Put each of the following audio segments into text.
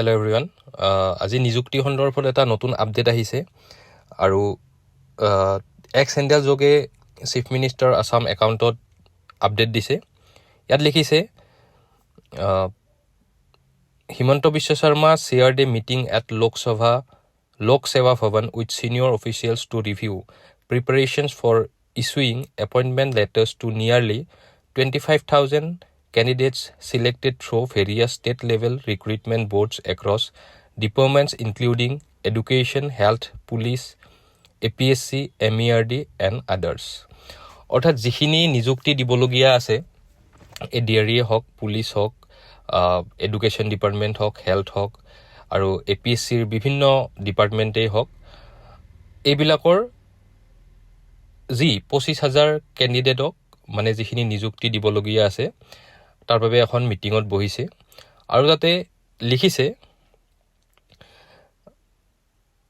Hello' everyone, আজি নিযুক্তি সন্দৰ্ভত এটা নতুন আপডেট আহিছে আৰু এক্স হেণ্ডেল যোগে চিফ মিনিষ্টাৰ আছাম একাউণ্টত আপডেট দিছে। ইয়াত লিখিছে, "Himanta Biswa Sarma chaired a meeting at Lok Sewa Bhawan with senior officials to review preparations for issuing appointment letters to nearly 25,000 candidates selected through various state level recruitment boards across departments including education, health, police, APSC, MERD and others." অৰ্থাৎ যিখিনি নিযুক্তি দিবলগীয়া আছে, এডিআৰইয়ে হওক, police হওক, education department হওক, health হওক আৰু এপিএছচিৰ বিভিন্ন ডিপাৰ্টমেণ্টেই হওক, এইবিলাকৰ যি 25,000 কেণ্ডিডেটক মানে যিখিনি নিযুক্তি দিবলগীয়া আছে, তাৰ বাবে এখন মিটিঙত বহিছে। আৰু তাতে লিখিছে,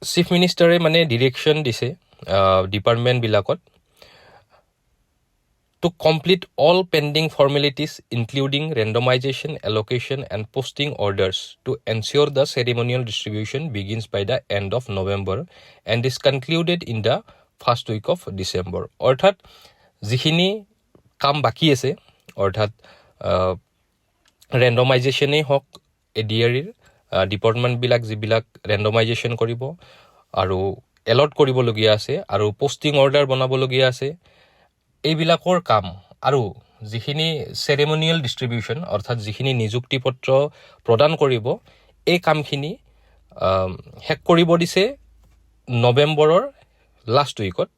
চিফ মিনিষ্টাৰে মানে ডিৰেকশ্যন দিছে ডিপাৰ্টমেণ্টবিলাকত to complete all pending formalities, including randomization, allocation and posting orders, to ensure the ceremonial distribution begins by the end of November and is concluded in the first week of December. অৰ্থাৎ যিখিনি কাম বাকী আছে, অৰ্থাৎ ৰেণ্ডমাইজেশ্যনেই হওক, এডিআৰইৰ ডিপাৰ্টমেণ্টবিলাক যিবিলাক ৰেণ্ডমাইজেশ্যন কৰিব আৰু এলট কৰিবলগীয়া আছে আৰু পষ্টিং অৰ্ডাৰ বনাবলগীয়া আছে, এইবিলাকৰ কাম আৰু যিখিনি চেৰেমনিয়েল ডিষ্ট্ৰিবিউশ্যন, অৰ্থাৎ যিখিনি নিযুক্তি পত্ৰ প্ৰদান কৰিব, এই কামখিনি শেষ কৰিব দিছে নৱেম্বৰৰ লাষ্ট উইকত।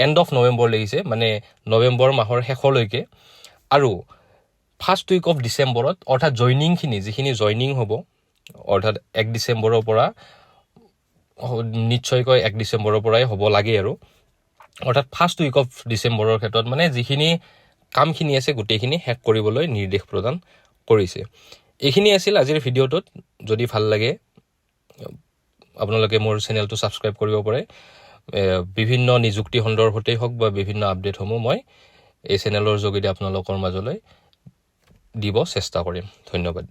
এণ্ড অফ নৱেম্বৰ লিখিছে, মানে নৱেম্বৰ মাহৰ শেষলৈকে আৰু ফাৰ্ষ্ট উইক অফ ডিচেম্বৰত, অৰ্থাৎ জইনিংখিনি, যিখিনি জইনিং হ'ব, অৰ্থাৎ 1 ডিচেম্বৰৰ পৰা, নিশ্চয়কৈ 1 ডিচেম্বৰৰ পৰাই হ'ব লাগে আৰু অৰ্থাৎ ফাৰ্ষ্ট উইক অফ ডিচেম্বৰৰ ক্ষেত্ৰত মানে যিখিনি কামখিনি আছে, গোটেইখিনি শেষ কৰিবলৈ নিৰ্দেশ প্ৰদান কৰিছে। এইখিনি আছিল আজিৰ ভিডিঅ'টোত। যদি ভাল লাগে, আপোনালোকে মোৰ চেনেলটো ছাবস্ক্ৰাইব কৰিব পাৰে। বিভিন্ন নিযুক্তি সন্দৰ্ভতেই হওক বা বিভিন্ন আপডেটসমূহ মই এই চেনেলৰ যোগেদি আপোনালোকৰ মাজলৈ দিব চেষ্টা কৰিম। ধন্যবাদ।